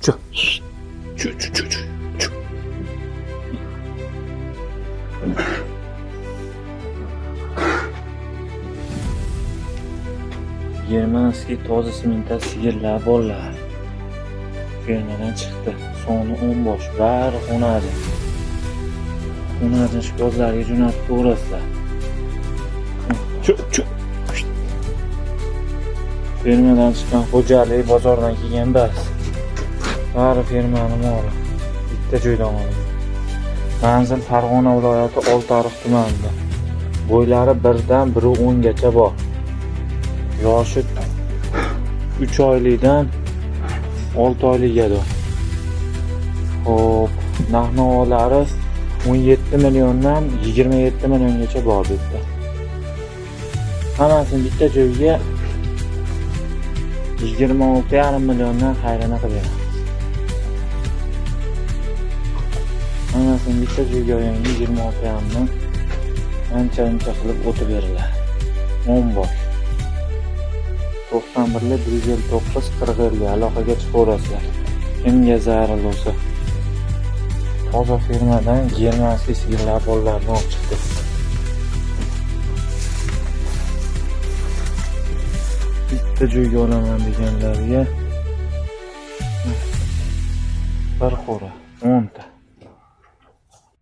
Chu. Chu chu chu chu. Chu. Germanskiy toza semental sigirlar bolalar. Fermadan chiqdi. Soni 10 bosh. Bari xonadi. Xonadi ishqibozlarga jo'natib ko'rasizlar. Chu chu. Fermadan chiqqan xo'jalik bozordan kelgan bas. Bari fermani moli. Bitta joydan olingan. Manzil Farg'ona viloyati Oltiariq tumanida. Bo'ylari 1dan 1.10 gacha bor. Yoshi 3 oylikdan 6 oylikgacha. Xo'p, narx-navolari 17 milliondan 27 milliongacha bor bu yerda. Hammasini bitta joyga 26,5 milliondan xayrini qilib beramiz. Hammasini bitta joyga olganga 26,5 dan ancha-ancha qilib o'tib beriladi. 10 bosh. 91 159 40 aloqaga chiqaverasizlar. Kimga zarur bo'lsa. Toza firmadan germanskiy sigirlar bolalarini olib chiqdi. Bitta joyga olaman deganlarga bir qo'ra 10 ta.